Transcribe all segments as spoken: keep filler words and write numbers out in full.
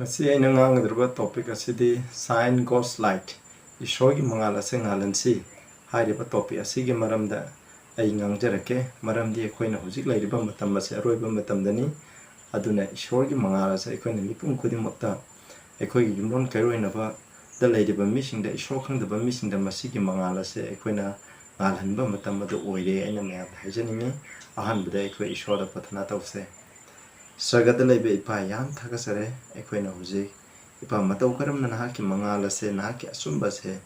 ꯉꯁꯤ ꯑꯩꯅ ꯉꯥꯡꯒꯗꯧꯔꯤꯕ topic ꯑꯁꯤꯗꯤ Shine God's Light, ꯏꯁꯣꯔꯒꯤ ꯃꯉꯥꯜ ꯑꯁꯤ ꯉꯥꯜꯍꯟꯁꯤ ꯍꯥꯏꯔꯤꯕ topic ꯑꯁꯤꯒꯤ ꯃꯔꯝꯗ ꯑꯩ ꯉꯥꯡꯖꯔꯛꯀꯦ꯫ ꯃꯔꯝꯗꯤ ꯑꯩꯈꯣꯏꯅ ꯍꯧꯖꯤꯛ ꯂꯩꯔꯤꯕ ꯃꯇꯝ ꯑꯁꯤ ꯑꯔꯣꯏꯕ ꯃꯇꯝꯗꯅꯤ꯫ ꯑꯗꯨꯅ ꯏꯁꯣꯔꯒꯤ ꯃꯉꯥꯜ ꯑꯁꯤ ꯑꯩꯈꯣꯏꯅ ꯃꯤꯄꯨꯝ ꯈꯨꯗꯤꯡꯃꯛꯇ, ꯑꯩꯈꯣꯏꯒꯤ ꯌꯨꯝꯂꯣꯟ ꯀꯩꯔꯣꯏꯅꯕꯗ ꯂꯩꯔꯤꯕ ꯃꯤꯁꯤꯡꯗ, ꯏꯁꯣꯔ ꯈꯪꯗꯕ ꯃꯤꯁꯤꯡꯗ ꯃꯁꯤꯒꯤ ꯃꯉꯥꯜ ꯑꯁꯦ ꯑꯩꯈꯣꯏꯅ ꯉꯥꯜꯍꯟꯕ ꯃꯇꯝ ꯑꯗꯨ ꯑꯣꯏꯔꯦ ꯑꯩꯅ ꯃꯌꯥꯝꯗ ꯍꯥꯏꯖꯅꯤꯡꯉꯤ꯫ ꯑꯍꯥꯟꯕꯗ ꯑꯩꯈꯣꯏ ꯏꯁꯣꯔꯗ ꯄ꯭ꯔꯊꯅꯥ ꯇꯧꯁꯦ꯫ ꯁ꯭ꯋꯔꯒꯗ ꯂꯩꯕ ꯏꯄꯥ, ꯌꯥꯝ ꯊꯥꯒꯠꯆꯔꯦ꯫ ꯑꯩꯈꯣꯏꯅ ꯍꯧꯖꯤꯛ, ꯏꯄꯥ, ꯃꯇꯧ ꯀꯔꯝꯅ ꯅꯍꯥꯛꯀꯤ ꯃꯉꯥꯜ ꯑꯁꯦ, ꯅꯍꯥꯛꯀꯤ ꯑꯆꯨꯝꯕ ꯑꯁꯦ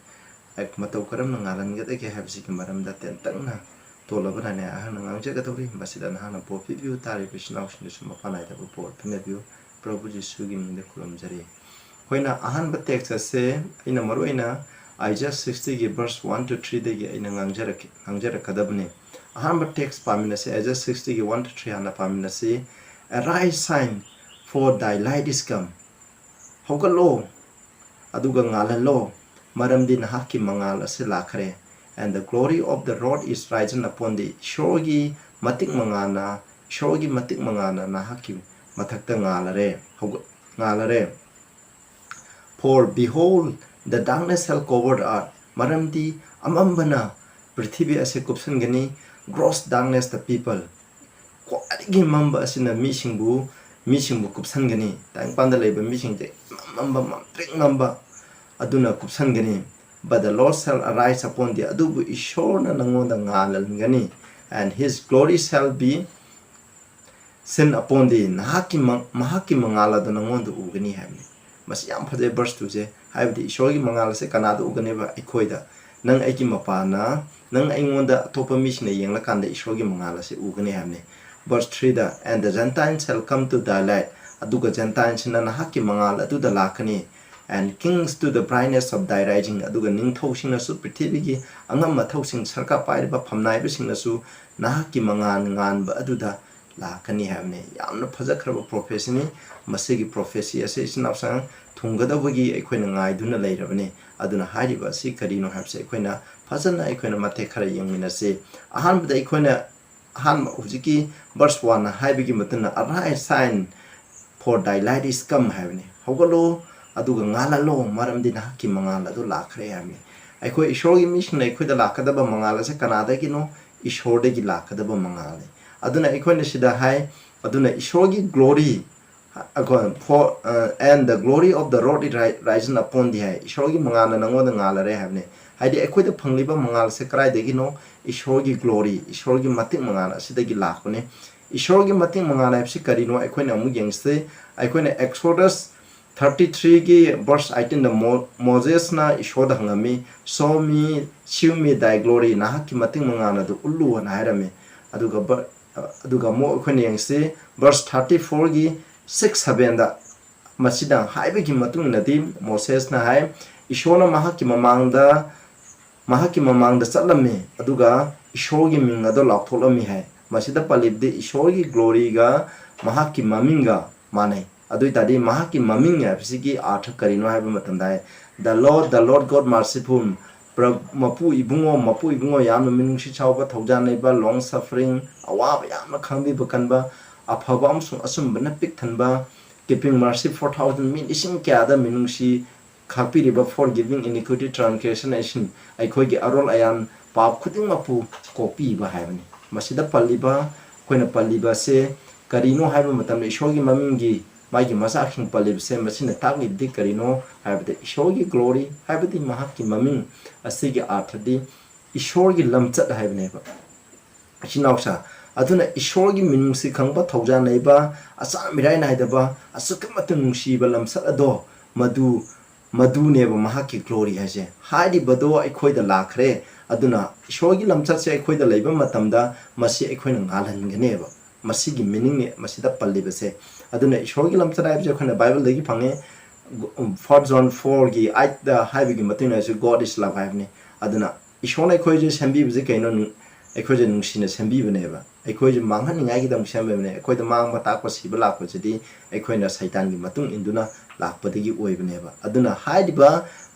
ꯃꯇꯧ ꯀꯔꯝꯅ ꯉꯥꯜꯍꯟꯒꯗꯒꯦ ꯍꯥꯏꯕꯁꯤꯒꯤ ꯃꯔꯝꯗ ꯇꯦꯟꯇꯛꯅ ꯇꯣꯜꯂꯕꯅꯅꯦ ꯑꯩꯍꯥꯛꯅ ꯉꯥꯡꯖꯒꯗꯧꯔꯤ꯫ ꯃꯁꯤꯗ ꯅꯍꯥꯛꯅ ꯕꯣꯔ ꯄꯤꯕꯤꯌꯨ, ꯇꯥꯔꯤꯕ ꯏꯆꯤꯟ ꯏꯅꯥꯎꯁꯤꯡꯗꯁꯨ ꯃꯄꯥ ꯅꯥꯏꯗꯕ ꯕꯣꯔ ꯄꯤꯅꯕꯤꯌꯨ꯫ ꯄ꯭ꯔꯚꯨ ꯖꯤꯁꯨꯒꯤ ꯃꯤꯡꯗ ꯈꯨꯔꯨꯝꯖꯔꯤ꯫ ꯑꯩꯈꯣꯏꯅ ꯑꯍꯥꯟꯕ text ꯑꯁꯦ, ꯑꯩꯅ ꯃꯔꯨꯑꯣꯏꯅ Isaiah sixty ꯒꯤ verse one to three ꯗꯒꯤ ꯑꯩꯅ ꯉꯥꯡꯖꯔꯛꯀꯦ, ꯉꯥꯡꯖꯔꯛꯀꯗꯕꯅꯤ꯫ ꯑꯍꯥꯟꯕ text ꯄꯥꯃꯤꯟꯅꯁꯤ, Isaiah sixty ꯒꯤ one to three ꯍꯥꯟꯅ ꯄꯥꯃꯤꯟꯅꯁꯤ꯫ "Arise, shine, for thy light is come." ꯍꯧꯒꯠꯂꯣ, ꯑꯗꯨꯒ ꯉꯥꯜꯍꯜꯂꯣ, ꯃꯔꯝꯗꯤ ꯅꯍꯥꯛꯀꯤ ꯃꯉꯥꯜ ꯑꯁꯤ ꯂꯥꯛꯈ꯭ꯔꯦ꯫ "And the glory of the Lord is risen upon thee." ꯏꯁꯣꯔꯒꯤ ꯃꯇꯤꯛ ꯃꯉꯥꯜꯅ, ꯏꯁꯣꯔꯒꯤ ꯃꯇꯤꯛ ꯃꯉꯥꯜꯅ ꯅꯍꯥꯛꯀꯤ ꯃꯊꯛꯇ ꯉꯥꯜꯂꯔꯦ, ꯍꯧꯒꯠ-, ꯉꯥꯜꯂꯔꯦ꯫ "For behold, the darkness shall cover the earth." ꯃꯔꯝꯗꯤ ꯑꯃꯝꯕꯅ ꯄ꯭ꯔꯤꯊꯤꯕꯤ ꯑꯁꯤ ꯀꯨꯞꯁꯟꯒꯅꯤ꯫ "Gross darkness the people." ꯈ꯭ꯋꯥꯏꯗꯒꯤ ꯃꯝꯕ ꯑꯁꯤꯅ ꯃꯤꯁꯤꯡꯕꯨ, ꯃꯤꯁꯤꯡꯕꯨ ꯀꯨꯞꯁꯟꯒꯅꯤ꯫ ꯇꯥꯏꯕꯪꯄꯥꯟꯗ ꯂꯩꯕ ꯃꯤꯁꯤꯡꯁꯦ ꯏꯃꯝ ꯃꯝꯕ, ꯃꯝꯇ꯭ꯔꯤꯛ ꯃꯝꯕ ꯑꯗꯨꯅ ꯀꯨꯞꯁꯟꯒꯅꯤ꯫ "But the Lord shall arise upon thee." ꯑꯗꯨꯕꯨ ꯏꯁꯣꯔꯅ ꯅꯪꯉꯣꯟꯗ ꯉꯥꯜꯍꯟꯒꯅꯤ꯫ "And his glory shall be seen upon thee." ꯅꯍꯥꯛꯀꯤ ꯃ-, ꯃꯍꯥꯛꯀꯤ ꯃꯉꯥꯜ ꯑꯗꯨ ꯅꯪꯉꯣꯟꯗ ꯎꯒꯅꯤ ꯍꯥꯏꯕꯅꯤ꯫ ꯃꯁꯤ ꯌꯥꯝ ꯐꯖꯩ verse two ꯁꯦ꯫ ꯍꯥꯏꯕꯗꯤ ꯏꯁꯣꯔꯒꯤ ꯃꯉꯥꯜ ꯑꯁꯦ ꯀꯅꯥꯗ ꯎꯒꯅꯦꯕ? ꯑꯩꯈꯣꯏꯗ꯫ ꯅꯪ ꯑꯩꯒꯤ ꯃꯄꯥꯅ, ꯅꯪ ꯑꯩꯉꯣꯟꯗ ꯑꯇꯣꯞꯄ ꯃꯤꯁꯤꯡꯅ ꯌꯦꯡꯂꯀꯥꯟꯗ ꯏꯁꯣꯔꯒꯤ ꯃꯉꯥꯜ ꯑꯁꯦ ꯎꯒꯅꯤ ꯍꯥꯏꯕꯅꯤ꯫ Verse three the, "And the Gentiles shall come to thy light." ꯑꯗꯨꯒ Gentileꯁꯤꯡꯅ ꯅꯍꯥꯛꯀꯤ ꯃꯉꯥꯜ ꯑꯗꯨꯗ ꯂꯥꯛꯀꯅꯤ꯫ "And kings to the brightness of thy rising." ꯑꯗꯨꯒ ꯅꯤꯡꯊꯧꯁꯤꯡꯅꯁꯨ, ꯄ꯭ꯔꯤꯊꯤꯕꯤꯒꯤ ꯑꯉꯝ ꯑꯊꯧꯁꯤꯡ, ꯁꯔꯀꯥꯔ ꯄꯥꯏꯔꯤꯕ ꯐꯝꯅꯥꯏꯕꯁꯤꯡꯅꯁꯨ ꯅꯍꯥꯛꯀꯤ ꯃꯉꯥꯜ ꯉꯥꯟꯕ ꯑꯗꯨꯗ ꯂꯥꯛꯀꯅꯤ ꯍꯥꯏꯕꯅꯤ꯫ ꯌꯥꯝꯅ ꯐꯖꯈ꯭ꯔꯕ prophecyꯅꯤ꯫ ꯃꯁꯤꯒꯤ prophecy ꯑꯁꯤ ꯏꯆꯤꯟ ꯏꯅꯥꯎꯁꯤꯡ ꯊꯨꯡꯒꯗꯧꯕꯒꯤ ꯑꯩꯈꯣꯏꯅ ꯉꯥꯏꯗꯨꯅ ꯂꯩꯔꯕꯅꯤ꯫ ꯑꯗꯨꯅ ꯍꯥꯏꯔꯤꯕ ꯑꯁꯤ ꯀꯔꯤꯅꯣ ꯍꯥꯏꯕꯁꯤ ꯑꯩꯈꯣꯏꯅ ꯐꯖꯅ, ꯑꯩꯈꯣꯏꯅ ꯃꯇꯦꯛ ꯈꯔ ꯌꯦꯡꯃꯤꯟꯅꯁꯤ꯫ ꯑꯍꯥꯟꯕꯗ ꯑꯩꯈꯣꯏꯅ, ꯑꯍꯥꯟꯕ ꯍꯧꯖꯤꯛꯀꯤ verse one ꯍꯥꯏꯕꯒꯤ ꯃꯇꯨꯡꯗ, "Arise, shine, "For thy light is come" ꯍꯥꯏꯕꯅꯤ꯫ "ꯍꯧꯒꯠꯂꯣ, ꯑꯗꯨꯒ ꯉꯥꯜꯍꯜꯂꯣ, ꯃꯔꯝꯗꯤ ꯅꯍꯥꯛꯀꯤ ꯃꯉꯥꯜ ꯑꯗꯨ ꯂꯥꯛꯈ꯭ꯔꯦ" ꯍꯥꯏꯕꯅꯤ꯫ ꯑꯩꯈꯣꯏ ꯏꯁꯣꯔꯒꯤ ꯃꯤꯁꯤꯡꯅ ꯑꯩꯈꯣꯏꯗ ꯂꯥꯛꯀꯗꯕ ꯃꯉꯥꯜ ꯑꯁꯦ ꯀꯅꯥꯗꯒꯤꯅꯣ? ꯏꯁꯣꯔꯗꯒꯤ ꯂꯥꯛꯀꯗꯕ ꯃꯉꯥꯜꯅꯤ꯫ ꯑꯗꯨꯅ ꯑꯩꯈꯣꯏꯅ ꯁꯤꯗ ꯍꯥꯏ, ꯑꯗꯨꯅ ꯏꯁꯣꯔꯒꯤ glory, ꯑꯩꯈꯣꯏ, "For, uh, and the glory of the Lord is ri-, risen upon thee" ꯍꯥꯏ, "ꯏꯁꯣꯔꯒꯤ ꯃꯉꯥꯜꯅ ꯅꯪꯉꯣꯟꯗ ꯉꯥꯜꯂꯔꯦ" ꯍꯥꯏꯕꯅꯤ꯫ ꯍꯥꯏꯗꯤ ꯑꯩꯈꯣꯏꯗ ꯐꯪꯂꯤꯕ ꯃꯉꯥꯜꯁꯦ ꯀꯗꯥꯏꯗꯒꯤꯅꯣ? ꯏꯁꯣꯔꯒꯤ glory, ꯏꯁꯣꯔꯒꯤ ꯃꯇꯤꯛ ꯃꯉꯥꯜ ꯑꯁꯤꯗꯒꯤ ꯂꯥꯛꯄꯅꯤ꯫ ꯏꯁꯣꯔꯒꯤ ꯃꯇꯤꯛ ꯃꯉꯥꯜ ꯍꯥꯏꯕꯁꯤ ꯀꯔꯤꯅꯣ? ꯑꯩꯈꯣꯏꯅ ꯑꯃꯨꯛ ꯌꯦꯡꯁꯤ꯫ ꯑꯩꯈꯣꯏꯅ Exodus thirty threeꯒꯤ verse eighteenꯗ ꯃꯣ-, ꯃꯣꯖꯦꯁꯅ ꯏꯁꯣꯔꯗ ꯍꯪꯉꯝꯃꯤ, "Show me, shew me thy glory", "ꯅꯍꯥꯛꯀꯤ ꯃꯇꯤꯛ ꯃꯉꯥꯜ ꯑꯗꯨ ꯎꯠꯂꯨ" ꯍꯥꯏꯅ ꯍꯥꯏꯔꯝꯃꯤ꯫ ꯑꯗꯨꯒ ꯕ-, ꯑꯗꯨꯒ ꯑꯃꯨꯛ ꯑꯩꯈꯣꯏꯅ ꯌꯦꯡꯁꯤ, verse thirty fourꯒꯤ six sevenꯗ꯫ ꯃꯁꯤꯗ ꯍꯥꯏꯕꯒꯤ ꯃꯇꯨꯡ ꯏꯟꯅꯗꯤ ꯃꯣꯁꯦꯁꯅ ꯍꯥꯏ, "ꯏꯁꯣꯔꯅ ꯃꯍꯥꯛꯀꯤ ꯃꯃꯥꯡꯗ, ꯃꯍꯥꯛꯀꯤ ꯃꯃꯥꯡꯗ ꯆꯠꯂꯝꯃꯤ, ꯑꯗꯨꯒ ꯏꯁꯣꯔꯒꯤ ꯃꯤꯡ ꯑꯗꯣ ꯂꯥꯎꯊꯣꯛꯂꯝꯃꯤ" ꯍꯥꯏ꯫ ꯃꯁꯤꯗ ꯄꯜꯂꯤꯕꯗꯤ ꯏꯁꯣꯔꯒꯤ gloryꯒ ꯃꯍꯥꯛꯀꯤ ꯃꯃꯤꯡꯒ ꯃꯥꯟꯅꯩ꯫ ꯑꯗꯨ ꯑꯣꯏ ꯇꯥꯔꯗꯤ ꯃꯍꯥꯛꯀꯤ ꯃꯃꯤꯡ ꯍꯥꯏꯕꯁꯤꯒꯤ ꯑꯥꯔꯊ ꯀꯔꯤꯅꯣ ꯍꯥꯏꯕ ꯃꯇꯝꯗ ꯍꯥꯏ, "The Lord, the Lord God merciful", ꯄ꯭ꯔ-, ꯃꯄꯨ ꯏꯕꯨꯡꯉꯣ, ꯃꯄꯨ ꯏꯕꯨꯡꯉꯣ ꯌꯥꯝꯅ ꯃꯤꯅꯨꯡꯁꯤ ꯆꯥꯎꯕ, ꯊꯧꯖꯥꯜ ꯂꯩꯕ, long suffering, ꯑꯋꯥꯕ ꯌꯥꯝꯅ ꯈꯪꯕꯤꯕ ꯀꯟꯕ, ꯑꯐꯕ ꯑꯃꯁꯨꯡ ꯑꯆꯨꯝꯕꯅ ꯄꯤꯛ ꯊꯟꯕ, keeping mercy for thousand, ꯃꯤ ꯂꯤꯁꯤꯡ ꯀꯌꯥꯗ ꯃꯤꯅꯨꯡꯁꯤ ꯈꯥꯛꯄꯤꯔꯤꯕ, forgiving iniquity, transgression, and sin, ꯑꯩꯈꯣꯏꯒꯤ ꯑꯔꯣꯜ ꯑꯌꯥꯟ ꯄꯥꯞ ꯈꯨꯗꯤꯡꯃꯛꯄꯨ ꯀꯣꯛꯄꯤꯕ ꯍꯥꯏꯕꯅꯤ꯫ ꯃꯁꯤꯗ ꯄꯜꯂꯤꯕ, ꯑꯩꯈꯣꯏꯅ ꯄꯜꯂꯤꯕ ꯑꯁꯦ ꯀꯔꯤꯅꯣ ꯍꯥꯏꯕ ꯃꯇꯝꯗ ꯏꯁꯣꯔꯒꯤ ꯃꯃꯤꯡꯒꯤ ꯃꯥꯒꯤ ꯃꯆꯥꯁꯤꯡ ꯄꯜꯂꯤꯕꯁꯦ ꯃꯁꯤꯅ ꯇꯥꯛꯂꯤꯕꯗꯤ ꯀꯔꯤꯅꯣ ꯍꯥꯏꯕꯗ ꯏꯁꯣꯔꯒꯤ glory ꯍꯥꯏꯕꯗꯤ ꯃꯍꯥꯛꯀꯤ ꯃꯃꯤꯡ ꯑꯁꯤꯒꯤ ꯑꯥꯔꯊꯗꯤ ꯏꯁꯣꯔꯒꯤ ꯂꯝꯆꯠ ꯍꯥꯏꯕꯅꯦꯕ꯫ ꯏꯆꯤꯟ ꯏꯅꯥꯎꯁꯥ, ꯑꯗꯨꯅ ꯏꯁꯣꯔꯒꯤ ꯃꯤꯅꯨꯡꯁꯤ ꯈꯪꯕ, ꯊꯧꯖꯥꯜ ꯂꯩꯕ, ꯑꯆꯥ ꯃꯤꯔꯥꯏ ꯅꯥꯏꯗꯕ, ꯑꯁꯨꯛꯀꯤ ꯃꯇꯤꯛ ꯅꯨꯡꯁꯤꯕ ꯂꯝꯆꯠ ꯑꯗꯣ ꯃꯗꯨ, ꯃꯗꯨꯅꯦꯕ ꯃꯍꯥꯛꯀꯤ glory ꯍꯥꯏꯁꯦ꯫ ꯍꯥꯏꯔꯤꯕꯗꯣ ꯑꯩꯈꯣꯏꯗ ꯂꯥꯛꯈ꯭ꯔꯦ꯫ ꯑꯗꯨꯅ ꯏꯁꯣꯔꯒꯤ ꯂꯝꯆꯠꯁꯦ ꯑꯩꯈꯣꯏꯗ ꯂꯩꯕ ꯃꯇꯝꯗ ꯃꯁꯤ ꯑꯩꯈꯣꯏꯅ ꯉꯥꯜꯍꯟꯒꯅꯦꯕ꯫ ꯃꯁꯤꯒꯤ meaningꯅꯦ ꯃꯁꯤꯗ ꯄꯜꯂꯤꯕꯁꯦ꯫ ꯑꯗꯨꯅ ꯏꯁꯣꯔꯒꯤ ꯂꯝꯆꯠ ꯍꯥꯏꯕꯁꯦ ꯑꯩꯈꯣꯏꯅ ꯕꯥꯏꯕꯜꯗꯒꯤ ꯐꯪꯉꯦ꯫ First John fourꯒꯤ eightꯇ ꯍꯥꯏꯕꯒꯤ ꯃꯇꯨꯡ ꯏꯟꯅꯁꯨ "God is love" ꯍꯥꯏꯕꯅꯤ꯫ ꯑꯗꯨꯅ ꯏꯁꯣꯔꯅ ꯑꯩꯈꯣꯏꯁꯦ ꯁꯦꯝꯕꯤꯕꯁꯦ ꯀꯩꯅꯣ? ꯅꯨ-, ꯑꯩꯈꯣꯏꯁꯦ ꯅꯨꯡꯁꯤꯅ ꯁꯦꯝꯕꯤꯕꯅꯦꯕ꯫ ꯑꯩꯈꯣꯏꯁꯦ ꯃꯥꯡꯍꯟꯅꯤꯡꯉꯥꯏꯒꯤꯗꯃꯛ ꯁꯦꯝꯕꯤꯕꯅꯦ꯫ ꯑꯩꯈꯣꯏꯗ ꯃꯥꯡꯕ ꯇꯥꯛꯄ ꯁꯤꯕ ꯂꯥꯛꯄꯁꯤꯗꯤ ꯑꯩꯈꯣꯏꯅ ꯁꯩꯇꯥꯟꯒꯤ ꯃꯇꯨꯡ ꯏꯟꯗꯨꯅ ꯂꯥꯛꯄꯗꯒꯤ ꯑꯣꯏꯕꯅꯦꯕ꯫ ꯑꯗꯨꯅ ꯍꯥꯏꯔꯤꯕ,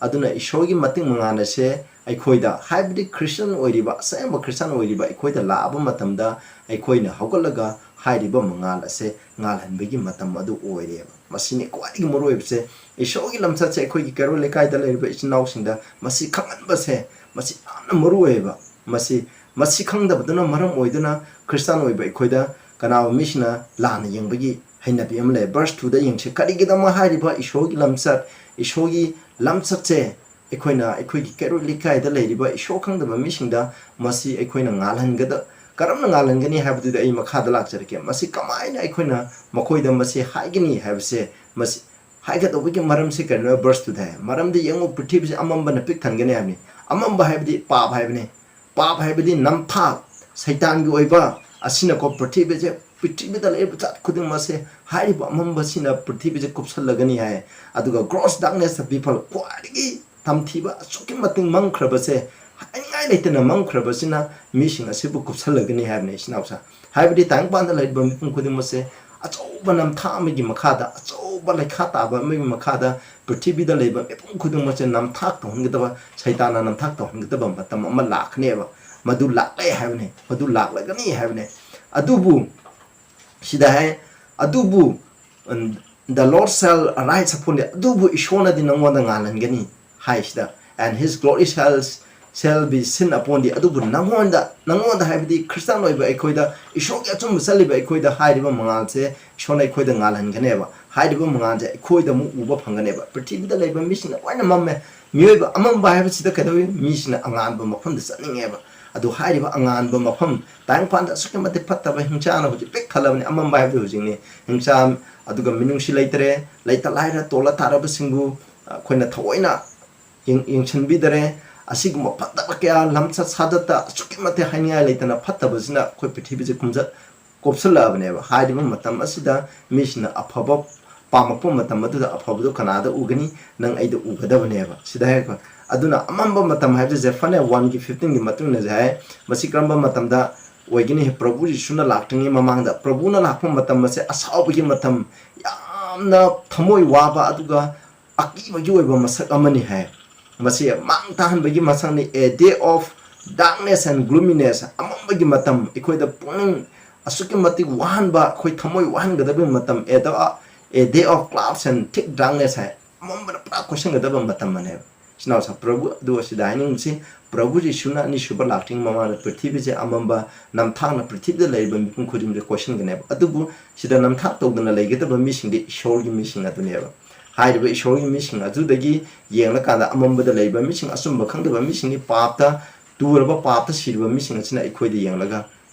ꯑꯗꯨꯅ ꯏꯁꯣꯔꯒꯤ ꯃꯇꯤꯛ ꯃꯉꯥꯜ ꯑꯁꯦ ꯑꯩꯈꯣꯏꯗ, ꯍꯥꯏꯕꯗꯤ ꯈ꯭ꯔꯤꯁꯇꯤꯌꯥꯟ ꯑꯣꯏꯔꯤꯕ, ꯑꯁꯦꯡꯕ ꯈ꯭ꯔꯤꯁꯇꯤꯌꯥꯟ ꯑꯣꯏꯔꯤꯕ ꯑꯩꯈꯣꯏꯗ ꯂꯥꯛꯑꯕ ꯃꯇꯝꯗ, ꯑꯩꯈꯣꯏꯅ ꯍꯧꯒꯠꯂꯒ ꯍꯥꯏꯔꯤꯕ ꯃꯉꯥꯜ ꯑꯁꯦ ꯉꯥꯜꯍꯟꯕꯒꯤ ꯃꯇꯝ ꯑꯗꯨ ꯑꯣꯏꯔꯦꯕ꯫ ꯃꯁꯤꯅꯤ ꯈ꯭ꯋꯥꯏꯗꯒꯤ ꯃꯔꯨꯑꯣꯏꯕꯁꯦ꯫ ꯏꯁꯣꯔꯒꯤ ꯂꯝꯆꯠꯁꯦ ꯑꯩꯈꯣꯏꯒꯤ ꯀꯩꯔꯣꯜ ꯂꯩꯀꯥꯏꯗ ꯂꯩꯔꯤꯕ ꯏꯆꯤꯟ ꯏꯅꯥꯎꯁꯤꯡꯗ ꯃꯁꯤ ꯈꯪꯍꯟꯕꯁꯦ, ꯃꯁꯤ ꯌꯥꯝꯅ ꯃꯔꯨꯑꯣꯏꯌꯦꯕ꯫ ꯃꯁꯤ, ꯃꯁꯤ ꯈꯪꯗꯕꯗꯨꯅ ꯃꯔꯝ ꯑꯣꯏꯗꯨꯅ ꯈ꯭ꯔꯤꯁꯇꯥꯟ ꯑꯣꯏꯕ ꯑꯩꯈꯣꯏꯗ ꯀꯅꯥꯒꯨꯝꯕ ꯃꯤꯁꯤꯡꯅ ꯂꯥꯟꯅ ꯌꯦꯡꯕꯒꯤ ꯍꯩꯅꯕꯤ ꯑꯃ ꯂꯩ꯫ Verse two ꯗ ꯌꯦꯡꯁꯤ꯫ ꯀꯔꯤꯒꯤꯗꯃꯛ ꯍꯥꯏꯔꯤꯕ ꯏꯁꯣꯔꯒꯤ ꯂꯝꯆꯠ, ꯏꯁꯣꯔꯒꯤ ꯂꯝꯆꯠꯁꯦ ꯑꯩꯈꯣꯏꯅ ꯑꯩꯈꯣꯏꯒꯤ ꯀꯩꯔꯣꯜ ꯂꯩꯀꯥꯏꯗ ꯂꯩꯔꯤꯕ ꯏꯁꯣꯔ ꯈꯪꯗꯕ ꯃꯤꯁꯤꯡꯗ ꯃꯁꯤ ꯑꯩꯈꯣꯏꯅ ꯉꯥꯜꯍꯟꯒꯗ-, ꯀꯔꯝꯅ ꯉꯥꯜꯍꯟꯒꯅꯤ ꯍꯥꯏꯕꯗꯨꯗ ꯑꯩ ꯃꯈꯥꯗ ꯂꯥꯛꯆꯔꯛꯀꯦ꯫ ꯃꯁꯤ ꯀꯃꯥꯏꯅ ꯑꯩꯈꯣꯏꯅ ꯃꯈꯣꯏꯗ ꯃꯁꯤ ꯍꯥꯏꯒꯅꯤ ꯍꯥꯏꯕꯁꯦ, ꯃꯁꯤ ꯍꯥꯏꯒꯗꯧꯕꯒꯤ ꯃꯔꯝꯁꯤ ꯀꯔꯤꯅꯣ? Verse two ꯗ ꯍꯥꯏ, "ꯃꯔꯝꯗꯤ ꯌꯦꯡꯉꯨ, ꯄ꯭ꯔꯤꯊꯤꯕꯤꯁꯤ ꯑꯃꯝꯕꯅ ꯄꯤꯛ ꯊꯟꯒꯅꯤ" ꯍꯥꯏꯕꯅꯤ꯫ ꯑꯃꯝꯕ ꯍꯥꯏꯕꯗꯤ ꯄꯥꯞ ꯍꯥꯏꯕꯅꯤ꯫ ꯄꯥꯞ ꯍꯥꯏꯕꯗꯤ ꯅꯝꯊꯥꯛ, ꯁꯩꯇꯥꯟꯒꯤ ꯑꯣꯏꯕ ꯑꯁꯤꯅꯀꯣ ꯄ꯭ꯔꯤꯊꯤꯕꯤꯁꯦ, ꯄ꯭ꯔꯤꯊꯤꯕꯤꯗ ꯂꯩꯔꯤꯕ ꯖꯥꯠ ꯈꯨꯗꯤꯡꯃꯛꯁꯦ ꯍꯥꯏꯔꯤꯕ ꯑꯃꯝꯕꯁꯤꯅ ꯄ꯭ꯔꯤꯊꯤꯕꯤꯁꯦ ꯀꯨꯞꯁꯜꯂꯒꯅꯤ ꯍꯥꯏ꯫ ꯑꯗꯨꯒ gross darkness of people, ꯈ꯭ꯋꯥꯏꯗꯒꯤ ꯇꯝꯊꯤꯕ, ꯑꯁꯨꯛꯀꯤ ꯃꯇꯤꯛ ꯃꯝꯈ꯭ꯔꯕꯁꯦ, ꯍꯥꯏꯅꯤꯡꯉꯥꯏ ꯂꯩꯇꯅ ꯃꯝꯈ꯭ꯔꯕꯁꯤꯅ ꯃꯤꯁꯤꯡ ꯑꯁꯤꯕꯨ ꯀꯨꯞꯁꯜꯂꯒꯅꯤ ꯍꯥꯏꯕꯅꯤ, ꯏꯆꯤꯟ ꯏꯅꯥꯎꯁꯥ꯫ ꯍꯥꯏꯕꯗꯤ ꯇꯥꯏꯕꯪꯄꯥꯟꯗ ꯂꯩꯔꯤꯕ ꯃꯤꯄꯨꯝ ꯈꯨꯗꯤꯡꯃꯛꯁꯦ ꯑꯆꯧꯕ ꯅꯝꯊꯥꯛ ꯑꯃꯒꯤ ꯃꯈꯥꯗ, ꯑꯆꯧꯕ ꯂꯩꯈꯥ ꯇꯥꯕ ꯑꯃꯒꯤ ꯃꯈꯥꯗ ꯄ꯭ꯔꯤꯊꯤꯕꯤꯗ ꯂꯩꯕ ꯃꯤꯄꯨꯝ ꯈꯨꯗꯤꯡꯃꯛꯁꯦ ꯅꯝꯊꯥꯛ ꯇꯧꯍꯟꯒꯗꯕ, ꯁꯩꯇꯥꯟꯅ ꯅꯝꯊꯥꯛ ꯇꯧꯍꯟꯒꯗꯕ ꯃꯇꯝ ꯑꯃ ꯂꯥꯛꯀꯅꯦꯕ꯫ ꯃꯗꯨ ꯂꯥꯛꯂꯦ ꯍꯥꯏꯕꯅꯦ, ꯃꯗꯨ ꯂꯥꯛꯂꯒꯅꯤ ꯍꯥꯏꯕꯅꯦ꯫ ꯑꯗꯨꯕꯨ ꯁꯤꯗ ꯍꯥꯏ, "ꯑꯗꯨꯕꯨ, ꯎꯝ, the Lord shall arise upon thee," ꯑꯗꯨꯕꯨ ꯏꯁꯣꯔꯅꯗꯤ ꯅꯪꯉꯣꯟꯗ ꯉꯥꯜꯍꯟꯒꯅꯤ ꯍꯥꯏꯁꯤꯗ, "and his glory shall, shall be seen upon thee," ꯑꯗꯨꯕꯨ ꯅꯪꯉꯣꯟꯗ, ꯅꯪꯉꯣꯟꯗ ꯍꯥꯏꯕꯗꯤ ꯈ꯭ꯔꯤꯁꯇꯥꯟ ꯑꯣꯏꯕ ꯑꯩꯈꯣꯏꯗ, ꯏꯁꯣꯔꯒꯤ ꯑꯆꯨꯝꯕ ꯆꯠꯂꯤꯕ ꯑꯩꯈꯣꯏꯗ ꯍꯥꯏꯔꯤꯕ ꯃꯉꯥꯜꯁꯦ ꯏꯁꯣꯔꯅ ꯑꯩꯈꯣꯏꯗ ꯉꯥꯜꯍꯟꯒꯅꯦꯕ꯫ ꯍꯥꯏꯔꯤꯕ ꯃꯉꯥꯜꯁꯦ ꯑꯩꯈꯣꯏꯗ ꯑꯃꯨꯛ ꯎꯕ ꯐꯪꯒꯅꯦꯕ꯫ ꯄ꯭ꯔꯤꯊꯤꯕꯤꯗ ꯂꯩꯕ ꯃꯤꯁꯤꯡꯅ ꯂꯣꯏꯅ ꯃꯝꯃꯦ꯫ ꯃꯤꯑꯣꯏꯕ ꯑꯃꯝꯕ ꯍꯥꯏꯕꯁꯤꯗ ꯀꯩꯗꯧꯏ? ꯃꯤꯁꯤꯅ ꯑꯉꯥꯟꯕ ꯃꯐꯝꯗ ꯆꯠꯅꯤꯡꯉꯦꯕ꯫ ꯑꯗꯨ ꯍꯥꯏꯔꯤꯕ ꯑꯉꯥꯟꯕ ꯃꯐꯝ, ꯇꯥꯏꯕꯪꯄꯥꯟꯗ ꯑꯁꯨꯛꯀꯤ ꯃꯇꯤꯛ ꯐꯠꯇꯕ ꯍꯤꯡꯆꯥꯅ ꯍꯧꯖꯤꯛ ꯄꯤꯛ ꯊꯜꯂꯕꯅꯤ꯫ ꯑꯃꯝꯕ ꯍꯥꯏꯕꯗꯤ ꯍꯧꯖꯤꯛꯅꯤ꯫ ꯍꯤꯡꯆꯥ, ꯑꯗꯨꯒ ꯃꯤꯅꯨꯡꯁꯤ ꯂꯩꯇꯔꯦ, ꯂꯩꯇ ꯂꯥꯏꯔ ꯇꯣꯜꯂ ꯇꯥꯔꯕꯁꯤꯡꯕꯨ ꯑꯩꯈꯣꯏꯅ ꯊꯑꯣꯏꯅ ꯌꯦꯡ-, ꯌꯦꯡꯁꯤꯟꯕꯤꯗꯔꯦ꯫ ꯑꯁꯤꯒꯨꯝꯕ ꯐꯠꯇꯕ ꯀꯌꯥ, ꯂꯝꯆꯠ ꯁꯥꯖꯠꯇ ꯑꯁꯨꯛꯀꯤ ꯃꯇꯤꯛ ꯍꯥꯏꯅꯤꯡꯉꯥꯏ ꯂꯩꯇꯅ ꯐꯠꯇꯕꯁꯤꯅ ꯑꯩꯈꯣꯏ ꯄ꯭ꯔꯤꯊꯤꯕꯤꯁꯦ ꯀꯨꯝꯖ-, ꯀꯣꯞꯁꯤꯜꯂꯛꯑꯕꯅꯦꯕ꯫ ꯍꯥꯏꯔꯤꯕ ꯃꯇꯝ ꯑꯁꯤꯗ ꯃꯤꯁꯤꯡꯅ ꯑꯐꯕ ꯄꯥꯝꯃꯛꯄ ꯃꯇꯝ ꯑꯗꯨꯗ ꯑꯐꯕꯗꯨ ꯀꯅꯥꯗ ꯎꯒꯅꯤ? ꯅꯪ ꯑꯩꯗ ꯎꯒꯗꯕꯅꯦꯕ꯫ ꯁꯤꯗ ꯍꯥꯏꯔꯦꯀꯣ꯫ ꯑꯗꯨꯅ ꯑꯃꯝꯕ ꯃꯇꯝ ꯍꯥꯏꯕꯁꯦ ꯖꯦꯐꯅꯥꯌꯥ one ꯒꯤ fifteen ꯒꯤ ꯃꯇꯨꯡ ꯏꯟꯅꯁꯦ ꯍꯥꯏ꯫ ꯃꯁꯤ ꯀꯔꯝꯕ ꯃꯇꯝꯗ ꯑꯣꯏꯒꯅꯤ? ꯄ꯭ꯔꯚꯨ ꯖꯤꯁꯨꯅ ꯂꯥꯛꯇ꯭ꯔꯤꯉꯩ ꯃꯃꯥꯡꯗ꯫ ꯄ꯭ꯔꯚꯨꯅ ꯂꯥꯛꯄ ꯃꯇꯝ ꯑꯁꯦ ꯑꯁꯥꯎꯕꯒꯤ ꯃꯇꯝ, ꯌꯥꯝ ꯌꯥꯝꯅ ꯊꯃꯣꯏ ꯋꯥꯕ ꯑꯗꯨꯒ ꯑꯀꯤꯕꯒꯤ ꯑꯣꯏꯕ ꯃꯁꯛ ꯑꯃꯅꯤ ꯍꯥꯏ꯫ ꯃꯁꯤ ꯃꯥꯡ ꯇꯥꯍꯟꯕꯒꯤ ꯃꯁꯛꯅꯤ꯫ A day of darkness and gloominess, ꯑꯃꯝꯕꯒꯤ ꯃꯇꯝ, ꯑꯩꯈꯣꯏꯗ ꯄꯨꯛꯅꯤꯡ ꯑꯁꯨꯛꯀꯤ ꯃꯇꯤꯛ ꯋꯥꯍꯟꯕ, ꯑꯩꯈꯣꯏ ꯊꯃꯣꯏ ꯋꯥꯍꯟꯒꯗꯕꯒꯤ ꯃꯇꯝ, a day, a day of clouds and thick darkness ꯍꯥꯏ꯫ ꯑꯃꯝꯕꯅ ꯄꯨꯔꯥ ꯀꯣꯏꯁꯤꯟꯒꯗꯕ ꯃꯇꯝ ꯑꯃꯅꯦꯕ꯫ ꯏꯆꯤꯟꯅꯥꯎꯁꯥ, ꯄ꯭ꯔꯚꯨ ꯑꯗꯨ ꯑꯁꯤꯗ ꯍꯥꯏꯅꯤꯡꯕꯁꯤ, ꯄ꯭ꯔꯚꯨ ꯖꯤꯁꯨꯅ ꯑꯅꯤꯁꯨꯕ ꯂꯥꯛꯇ꯭ꯔꯤꯉꯩ ꯃꯃꯥꯡꯗ ꯄ꯭ꯔꯤꯊꯤꯕꯤꯁꯦ ꯑꯃꯝꯕ ꯅꯝꯊꯥꯛꯅ ꯄ꯭ꯔꯤꯊꯤꯕꯤꯗ ꯂꯩꯔꯤꯕ ꯃꯤꯄꯨꯝ ꯈꯨꯗꯤꯡꯃꯛꯁꯦ ꯀꯣꯏꯁꯤꯟꯒꯅꯦꯕ꯫ ꯑꯗꯨꯕꯨ ꯁꯤꯗ ꯅꯝꯊꯥꯛ ꯇꯧꯗꯅ ꯂꯩꯒꯗꯕ ꯃꯤꯁꯤꯡꯗꯤ ꯏꯁꯣꯔꯒꯤ ꯃꯤꯁꯤꯡ ꯑꯗꯨꯅꯦꯕ꯫ ꯍꯥꯏꯔꯤꯕ ꯏꯁꯣꯔꯒꯤ ꯃꯤꯁꯤꯡ ꯑꯗꯨꯗꯒꯤ ꯌꯦꯡꯂꯀꯥꯟꯗ ꯑꯃꯝꯕꯗ ꯂꯩꯕ ꯃꯤꯁꯤꯡ, ꯑꯆꯨꯝꯕ ꯈꯪꯗꯕ ꯃꯤꯁꯤꯡꯗꯤ ꯄꯥꯞꯇ ꯇꯨꯔꯕ, ꯄꯥꯞꯇ ꯁꯤꯔꯕ ꯃꯤꯁꯤꯡ ꯑꯁꯤꯅ ꯑꯩꯈꯣꯏꯗ ꯌꯦꯡꯂꯒ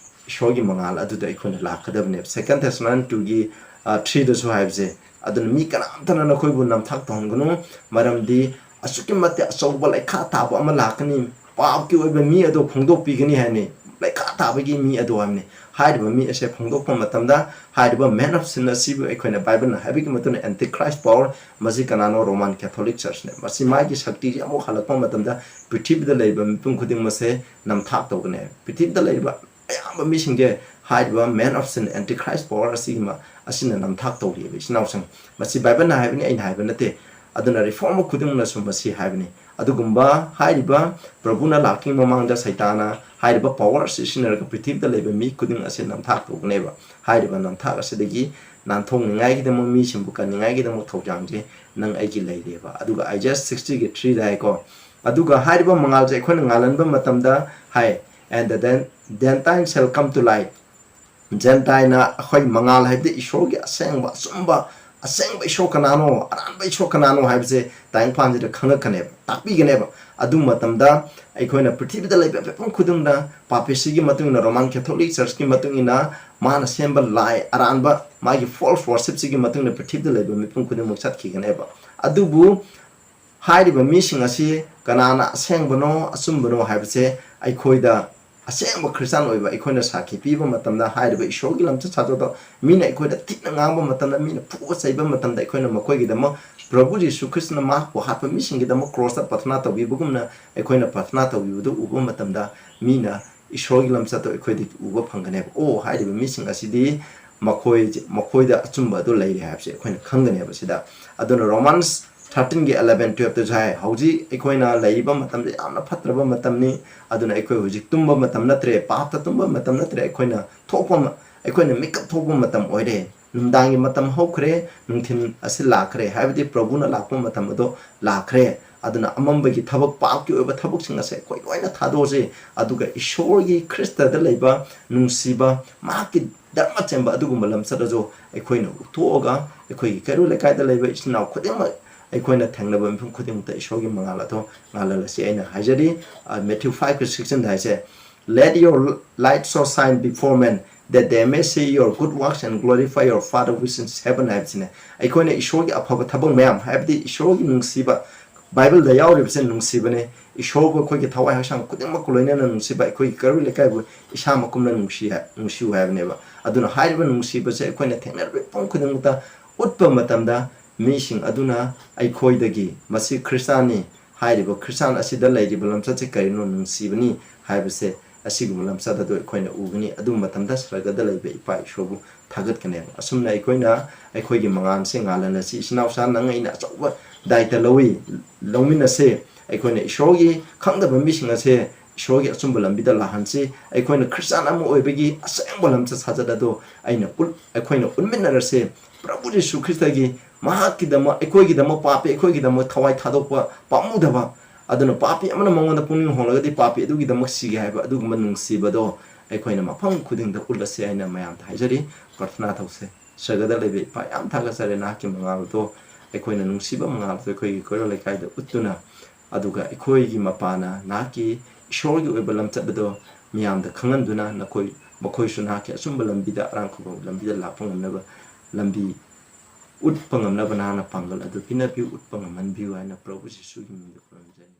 ꯏꯁꯣꯔꯒꯤ ꯃꯉꯥꯜ ꯑꯗꯨꯗ ꯑꯩꯈꯣꯏꯅ ꯂꯥꯛꯀꯗꯕꯅꯦꯕ꯫ Second Thessalonians two ꯒꯤ, ꯑ, three ꯗꯁꯨ ꯍꯥꯏꯕꯁꯦ꯫ ꯑꯗꯨꯅ ꯃꯤ ꯀꯅꯥꯝꯇꯅ ꯅꯈꯣꯏꯕꯨ ꯅꯝꯊꯥꯛ ꯇꯧꯍꯟꯒꯅꯨ, ꯃꯔꯝꯗꯤ ꯑꯁꯨꯛꯀꯤ ꯃꯇꯤꯛ ꯑꯆꯧꯕ ꯂꯩꯈꯥ ꯇꯥꯕ ꯑꯃ ꯂꯥꯛꯀꯅꯤ, ꯄꯥꯞꯀꯤ ꯑꯣꯏꯕ ꯃꯤ ꯑꯗꯨ ꯐꯣꯡꯗꯣꯛꯄꯤꯒꯅꯤ ꯍꯥꯏꯅꯤ꯫ ꯂꯩꯈꯥ ꯇꯥꯕꯒꯤ ꯃꯤ ꯑꯗꯨ ꯍꯥꯏꯕꯅꯤ꯫ ꯍꯥꯏꯔꯤꯕ ꯃꯤ ꯑꯁꯦ ꯐꯣꯡꯗꯣꯛꯄ ꯃꯇꯝꯗ ꯍꯥꯏꯔꯤꯕ man of sin ꯑꯁꯤꯕꯨ ꯑꯩꯈꯣꯏꯅ ꯕꯥꯏꯕꯜꯅ ꯍꯥꯏꯕꯒꯤ ꯃꯇꯨꯡ ꯏꯟꯅ Antichrist power, ꯃꯁꯤ ꯀꯅꯥꯅꯣ? Roman Catholic Church ꯅꯦ꯫ ꯃꯁꯤ ꯃꯥꯒꯤ ꯁꯛꯇꯤꯁꯤ ꯑꯃꯨꯛ ꯍꯜꯂꯛꯄ ꯃꯇꯝꯗ ꯄ꯭ꯔꯤꯊꯤꯕꯤꯗ ꯂꯩꯔꯤꯕ ꯃꯤꯄꯨꯝ ꯈꯨꯗꯤꯡꯃꯛꯁꯦ ꯅꯝꯊꯥꯛ ꯇꯧꯒꯅꯤ꯫ ꯄ꯭ꯔꯤꯊꯤꯕꯤꯗ ꯂꯩꯔꯤꯕ ꯑꯌꯥꯝꯕ ꯃꯤꯁꯤꯡꯁꯦ ꯍꯥꯏꯔꯤꯕ man of sin, Antichrist power ꯑꯁꯤꯒꯤ ꯃ-, ꯑꯁꯤꯅ ꯅꯝꯊꯥꯛ ꯇꯧꯔꯤꯑꯕ, ꯏꯆꯤꯟ ꯏꯅꯥꯎꯁꯤꯡ꯫ ꯃꯁꯤ ꯕꯥꯏꯕꯜꯅ ꯍꯥꯏꯕꯅꯤ, ꯑꯩꯅ ꯍꯥꯏꯕ ꯅꯠꯇꯦ꯫ ꯑꯗꯨꯅ reformer ꯈꯨꯗꯤꯡꯃꯛꯅꯁꯨ ꯃꯁꯤ ꯍꯥꯏꯕꯅꯤ꯫ ꯑꯗꯨꯒꯨꯝꯕ ꯍꯥꯏꯔꯤꯕ ꯄ꯭ꯔꯚꯨꯅ ꯂꯥꯛꯇ꯭ꯔꯤꯉꯩ ꯃꯃꯥꯡꯗ ꯁꯩꯇꯥꯅ ꯍꯥꯏꯔꯤꯕ power ꯑꯁꯤ ꯁꯤꯖꯤꯟꯅꯔꯒ ꯄ꯭ꯔꯤꯊꯤꯕꯤꯗ ꯂꯩꯕ ꯃꯤ ꯈꯨꯗꯤꯡ ꯑꯁꯤ ꯅꯝꯊꯥꯛ ꯇꯧꯒꯅꯦꯕ꯫ ꯍꯥꯏꯔꯤꯕ ꯅꯝꯊꯥꯛ ꯑꯁꯤꯗꯒꯤ ꯅꯥꯟꯊꯣꯛꯅꯤꯡꯉꯥꯏꯒꯤꯗꯃꯛ, ꯃꯤꯁꯤꯡꯕꯨ ꯀꯟꯅꯤꯡꯉꯥꯏꯒꯤꯗꯃꯛ ꯊꯧꯖꯥꯡꯁꯦ ꯅꯪ ꯑꯩꯒꯤ ꯂꯩꯔꯦꯕ꯫ ꯑꯗꯨꯒ Isaiah sixty ꯒꯤ three ꯗ ꯍꯥꯏꯀꯣ, ꯑꯗꯨꯒ ꯍꯥꯏꯔꯤꯕ ꯃꯉꯥꯜꯁꯦ ꯑꯩꯈꯣꯏꯅ ꯉꯥꯜꯍꯟꯕ ꯃꯇꯝꯗ ꯍꯥꯏ, "And the Gen-, Gentile shall come to light." ꯖꯦꯟꯇꯥꯏꯜꯅ ꯑꯩꯈꯣꯏ ꯃꯉꯥꯜ, ꯍꯥꯏꯕꯗꯤ ꯏꯁꯣꯔꯒꯤ ꯑꯁꯦꯡꯕ, ꯑꯆꯨꯝꯕ, ꯑꯁꯦꯡꯕ ꯏꯁꯣꯔ ꯀꯅꯥꯅꯣ, ꯑꯔꯥꯟꯕ ꯏꯁꯣꯔ ꯀꯅꯥꯅꯣ ꯍꯥꯏꯕꯁꯦ ꯇꯥꯏꯕꯪꯄꯥꯟꯁꯤꯗ ꯈꯪꯉꯛꯀꯅꯦꯕ, ꯇꯥꯛꯄꯤꯒꯅꯦꯕ꯫ ꯑꯗꯨ ꯃꯇꯝꯗ ꯑꯩꯈꯣꯏꯅ ꯄ꯭ꯔꯤꯊꯤꯕꯤꯗ ꯂꯩꯕ ꯃꯤꯄꯨꯝ ꯈꯨꯗꯤꯡꯅ, ꯄꯥꯄꯤꯁꯤꯒꯤ ꯃꯇꯨꯡ ꯏꯟꯅ, Roman Catholic Church ꯀꯤ ꯃꯇꯨꯡ ꯏꯟꯅ, ꯃꯥꯅ ꯁꯦꯝꯕ ꯂꯥꯏ ꯑꯔꯥꯟꯕ, ꯃꯥꯒꯤ false worship ꯁꯤꯒꯤ ꯃꯇꯨꯡ ꯏꯟꯅ ꯄ꯭ꯔꯤꯊꯤꯕꯤꯗ ꯂꯩꯕ ꯃꯤꯄꯨꯝ ꯈꯨꯗꯤꯡꯃꯛ ꯆꯠꯈꯤꯒꯅꯦꯕ꯫ ꯑꯗꯨꯕꯨ ꯍꯥꯏꯔꯤꯕ ꯃꯤꯁꯤꯡ ꯑꯁꯤ ꯀꯅꯥꯅ ꯑꯁꯦꯡꯕꯅꯣ, ꯑꯆꯨꯝꯕꯅꯣ ꯍꯥꯏꯕꯁꯦ ꯑꯩꯈꯣꯏꯗ, ꯑꯁꯦꯡꯕ ꯈ꯭ꯔꯤꯁꯇꯥꯟ ꯑꯣꯏꯕ ꯑꯩꯈꯣꯏꯅ ꯁꯥꯈꯤ ꯄꯤꯕ ꯃꯇꯝꯗ, ꯍꯥꯏꯔꯤꯕ ꯏꯁꯣꯔꯒꯤ ꯂꯝꯆꯠ ꯁꯥꯖꯠꯇꯣ ꯃꯤꯅ ꯑꯩꯈꯣꯏꯗ ꯊꯤꯅ ꯉꯥꯡꯕ ꯃꯇꯝꯗ, ꯃꯤꯅ ꯐꯨꯕ ꯆꯩꯕ ꯃꯇꯝꯗ, ꯑꯩꯈꯣꯏꯅ ꯃꯈꯣꯏꯒꯤꯗꯃꯛ, ꯄ꯭ꯔꯚꯨ ꯖꯤꯁꯨ ꯈ꯭ꯔꯤꯁꯇꯅ ꯃꯍꯥꯛꯄꯨ ꯍꯥꯠꯄ ꯃꯤꯁꯤꯡꯒꯤꯗꯃꯛ ꯀ꯭ꯔꯣꯁꯇ ꯄ꯭ꯔꯊꯅꯥ ꯇꯧꯕꯤꯕꯒꯨꯝꯅ ꯑꯩꯈꯣꯏꯅ ꯄ꯭ꯔꯊꯅꯥ ꯇꯧꯕꯤꯕꯗꯨ ꯎꯕ ꯃꯇꯝꯗ, ꯃꯤꯅ ꯏꯁꯣꯔꯒꯤ ꯂꯝꯆꯠꯇꯣ ꯑꯩꯈꯣꯏꯗꯒꯤ ꯎꯕ ꯐꯪꯒꯅꯦꯕ꯫ ꯑꯣ, ꯍꯥꯏꯔꯤꯕ ꯃꯤꯁꯤꯡ ꯑꯁꯤꯗꯤ ꯃꯈꯣꯏ ꯃꯈꯣꯏꯗ ꯑꯆꯨꯝꯕ ꯑꯗꯨ ꯂꯩꯔꯦ ꯍꯥꯏꯕꯁꯦ ꯑꯩꯈꯣꯏꯅ ꯈꯪꯒꯅꯦꯕ ꯁꯤꯗ꯫ ꯑꯗꯨꯅ Romans thirteen ꯒꯤ eleven twelve ꯇꯁꯨ ꯍꯥꯏ, ꯍꯧꯖꯤꯛ ꯑꯩꯈꯣꯏꯅ ꯂꯩꯔꯤꯕ ꯃꯇꯝꯁꯦ ꯌꯥꯝꯅ ꯐꯠꯇ꯭ꯔꯕ ꯃꯇꯝꯅꯤ꯫ ꯑꯗꯨꯅ ꯑꯩꯈꯣꯏ ꯍꯧꯖꯤꯛ ꯇꯨꯝꯕ ꯃꯇꯝ ꯅꯠꯇ꯭ꯔꯦ, ꯄꯥꯞꯇ ꯇꯨꯝꯕ ꯃꯇꯝ ꯅꯠꯇ꯭ꯔꯦ, ꯑꯩꯈꯣꯏꯅ ꯊꯣꯛꯄ ꯑꯃ ꯑꯩꯈꯣꯏꯅ ꯃꯤꯀꯞ ꯊꯣꯛꯄ ꯃꯇꯝ ꯑꯣꯏꯔꯦ꯫ ꯅꯨꯡꯗꯥꯡꯒꯤ ꯃꯇꯝ ꯍꯧꯈ꯭ꯔꯦ, ꯅꯨꯡꯊꯤꯜ ꯑꯁꯤ ꯂꯥꯛꯈ꯭ꯔꯦ, ꯍꯥꯏꯕꯗꯤ ꯄ꯭ꯔꯚꯨꯅ ꯂꯥꯛꯄ ꯃꯇꯝ ꯑꯗꯣ ꯂꯥꯛꯈ꯭ꯔꯦ꯫ ꯑꯗꯨꯅ ꯑꯃꯝꯕꯒꯤ ꯊꯕꯛ, ꯄꯥꯞꯀꯤ ꯑꯣꯏꯕ ꯊꯕꯛꯁꯤꯡ ꯑꯁꯦ ꯑꯩꯈꯣꯏ ꯂꯣꯏꯅ ꯊꯥꯗꯣꯛꯑꯁꯤ꯫ ꯑꯗꯨꯒ ꯏꯁꯣꯔꯒꯤ ꯈ꯭ꯔꯤꯁꯇꯗ ꯂꯩꯕ ꯅꯨꯡꯁꯤꯕ, ꯃꯍꯥꯛꯀꯤ ꯙꯔꯃ ꯆꯦꯟꯕ ꯑꯗꯨꯒꯨꯝꯕ ꯂꯝꯆꯠ ꯑꯗꯨ ꯑꯩꯈꯣꯏꯅ ꯎꯠꯊꯣꯛꯑꯒ ꯑꯩꯈꯣꯏꯒꯤ ꯀꯩꯔꯣꯜ ꯂꯩꯀꯥꯏꯗ ꯂꯩꯕ ꯏꯆꯤꯟ ꯏꯅꯥꯎ ꯈꯨꯗꯤꯡꯃꯛ, ꯑꯩꯈꯣꯏꯅ ꯊꯦꯡꯅꯕ ꯃꯤꯄꯨꯝ ꯈꯨꯗꯤꯡꯃꯛꯇ ꯏꯁꯣꯔꯒꯤ ꯃꯉꯥꯜ ꯑꯗꯣ ꯉꯥꯜꯍꯜꯂꯁꯤ꯫ ꯑꯩꯅ ꯍꯥꯏꯖꯔꯤ, Matthew five ꯒꯤ sixteen ꯗ ꯍꯥꯏꯁꯦ, "Let your light so shine before men that they may see your good works and glorify your Father which is heaven" ꯍꯥꯏꯕꯁꯤꯅꯦ꯫ ꯑꯩꯈꯣꯏꯅ ꯏꯁꯣꯔꯒꯤ ꯑꯐꯕ ꯊꯕꯛ ꯃꯌꯥꯝ, ꯍꯥꯏꯕꯗꯤ ꯏꯁꯣꯔꯒꯤ ꯅꯨꯡꯁꯤꯕ, ꯕꯥꯏꯕꯜꯗ ꯌꯥꯎꯔꯤꯕꯁꯦ ꯅꯨꯡꯁꯤꯕꯅꯦ꯫ ꯏꯁꯣꯔꯕꯨ ꯑꯩꯈꯣꯏꯒꯤ ꯊꯋꯥꯏ ꯍꯛꯆꯥꯡ ꯈꯨꯗꯤꯡꯃꯛꯀ ꯂꯣꯏꯅꯅ ꯅꯨꯡꯁꯤꯕ, ꯑꯩꯈꯣꯏꯒꯤ ꯀꯩꯔꯣꯜ ꯂꯩꯀꯥꯏꯕꯨ ꯏꯁꯥꯃꯛꯀꯨꯝꯅ ꯅꯨꯡꯁꯤ ꯍꯥꯏ-, ꯅꯨꯡꯁꯤꯌꯨ ꯍꯥꯏꯕꯅꯦꯕ꯫ ꯑꯗꯨꯅ ꯍꯥꯏꯔꯤꯕ ꯅꯨꯡꯁꯤꯕꯁꯦ ꯑꯩꯈꯣꯏꯅ ꯊꯦꯡꯅꯔꯤꯕ ꯃꯤꯄꯨꯝ ꯈꯨꯗꯤꯡꯃꯛꯇ ꯎꯠꯄ ꯃꯇꯝꯗ, ꯃꯤꯁꯤꯡ ꯑꯗꯨꯅ ꯑꯩꯈꯣꯏꯗꯒꯤ "ꯃꯁꯤ ꯈ꯭ꯔꯤꯁꯇꯥꯟꯅꯤ, ꯍꯥꯏꯔꯤꯕ ꯈ꯭ꯔꯤꯁꯇꯥꯟ ꯑꯁꯤꯗ ꯂꯩꯔꯤꯕ ꯂꯝꯆꯠꯁꯦ ꯀꯔꯤꯅꯣ? ꯅꯨꯡꯁꯤꯕꯅꯤ" ꯍꯥꯏꯕꯁꯦ, ꯑꯁꯤꯒꯨꯝꯕ ꯂꯝꯆꯠ ꯑꯗꯨ ꯑꯩꯈꯣꯏꯅ ꯎꯒꯅꯤ꯫ ꯑꯗꯨ ꯃꯇꯝꯗ ꯁꯔꯒꯗ ꯂꯩꯕ ꯏꯄꯥ ꯏꯁꯣꯔꯕꯨ ꯊꯥꯒꯠꯀꯅꯦꯕ꯫ ꯑꯁꯨꯝꯅ ꯑꯩꯈꯣꯏꯅ ꯑꯩꯈꯣꯏꯒꯤ ꯃꯉꯥꯜꯁꯦ ꯉꯥꯜꯍꯜꯂꯁꯤ꯫ ꯏꯆꯤꯟ ꯏꯅꯥꯎꯁꯥ, ꯅꯪ ꯑꯩꯅ ꯑꯆꯧꯕ ꯗꯥꯏꯇ ꯂꯧꯏ, ꯂꯧꯃꯤꯟꯅꯁꯦ꯫ ꯑꯩꯈꯣꯏꯅ ꯏꯁꯣꯔꯒꯤ ꯈꯪꯗꯕ ꯃꯤꯁꯤꯡ ꯑꯁꯦ ꯏꯁꯣꯔꯒꯤ ꯑꯆꯨꯝꯕ ꯂꯝꯕꯤꯗ ꯂꯥꯛꯍꯟꯁꯤ꯫ ꯑꯩꯈꯣꯏꯅ ꯈ꯭ꯔꯤꯁꯇꯥꯟ ꯑꯃ ꯑꯣꯏꯕꯒꯤ ꯑꯁꯦꯡꯕ ꯂꯝꯆꯠ ꯁꯥꯖꯠ ꯑꯗꯨ ꯑꯩꯅ ꯎꯠ-, ꯑꯩꯈꯣꯏꯅ ꯎꯠꯃꯤꯟꯅꯔꯁꯦ꯫ ꯄ꯭ꯔꯚꯨ ꯖꯤꯁꯨ ꯈ꯭ꯔꯤꯁꯇꯒꯤ, ꯃꯍꯥꯛꯀꯤꯗꯃꯛ, ꯑꯩꯈꯣꯏꯒꯤꯗꯃꯛ ꯄꯥꯄꯤ, ꯑꯩꯈꯣꯏꯒꯤꯗꯃꯛ ꯊꯋꯥꯏ ꯊꯥꯗꯣꯛꯄ ꯄꯥꯝꯃꯨꯗꯕ, ꯑꯗꯨꯅ ꯄꯥꯄꯤ ꯑꯃꯅ ꯃꯉꯣꯟꯗ ꯄꯨꯛꯅꯤꯡ ꯍꯣꯡꯂꯒꯗꯤ ꯄꯥꯄꯤ ꯑꯗꯨꯒꯤꯗꯃꯛ ꯁꯤꯒꯦ ꯍꯥꯏꯕ ꯑꯗꯨꯒꯨꯝꯕ ꯅꯨꯡꯁꯤꯕꯗꯣ ꯑꯩꯈꯣꯏꯅ ꯃꯐꯝ ꯈꯨꯗꯤꯡꯗ ꯎꯠꯂꯁꯦ ꯍꯥꯏꯅ ꯃꯌꯥꯝꯗ ꯍꯥꯏꯖꯔꯤ꯫ ꯄ꯭ꯔꯊꯅꯥ ꯇꯧꯁꯦ꯫ ꯁꯔꯒꯗ ꯂꯩꯕ ꯏꯄꯥ, ꯌꯥꯝ ꯊꯥꯒꯠꯆꯔꯦ ꯅꯍꯥꯛꯀꯤ ꯃꯉꯥꯜꯗꯣ, ꯑꯩꯈꯣꯏꯅ ꯅꯨꯡꯁꯤꯕ ꯃꯉꯥꯜꯗꯣ ꯑꯩꯈꯣꯏꯒꯤ ꯀꯩꯔꯣꯜ ꯂꯩꯀꯥꯏꯗ ꯎꯠꯇꯨꯅ, ꯑꯗꯨꯒ ꯑꯩꯈꯣꯏꯒꯤ ꯃꯄꯥꯅ ꯅꯍꯥꯛꯀꯤ ꯏꯁꯣꯔꯒꯤ ꯑꯣꯏꯕ ꯂꯝꯆꯠ ꯑꯗꯣ ꯃꯤꯌꯥꯝꯗ ꯈꯪꯍꯟꯗꯨꯅ, ꯅꯈꯣꯏ, ꯃꯈꯣꯏꯁꯨ ꯅꯍꯥꯛꯀꯤ ꯑꯆꯨꯝꯕ ꯂꯝꯕꯤꯗ, ꯑꯔꯥꯟ ꯈꯨꯕꯝ ꯂꯝꯕꯤꯗ ꯂꯥꯛꯄ ꯉꯝꯅꯕ ꯂꯝꯕꯤ ꯎꯠꯄ ꯉꯝꯅꯕ ꯅꯍꯥꯛꯅ ꯄꯥꯡꯒꯜ ꯑꯗꯨ ꯄꯤꯅꯕꯤꯌꯨ, ꯎꯠꯄ ꯉꯝꯍꯟꯕꯤꯌꯨ ꯍꯥꯏꯅ ꯄ꯭ꯔꯚꯨ ꯖꯤꯁꯨꯒꯤ ꯃꯤꯡꯗ ꯈꯨꯔꯨꯝꯖꯔꯤ꯫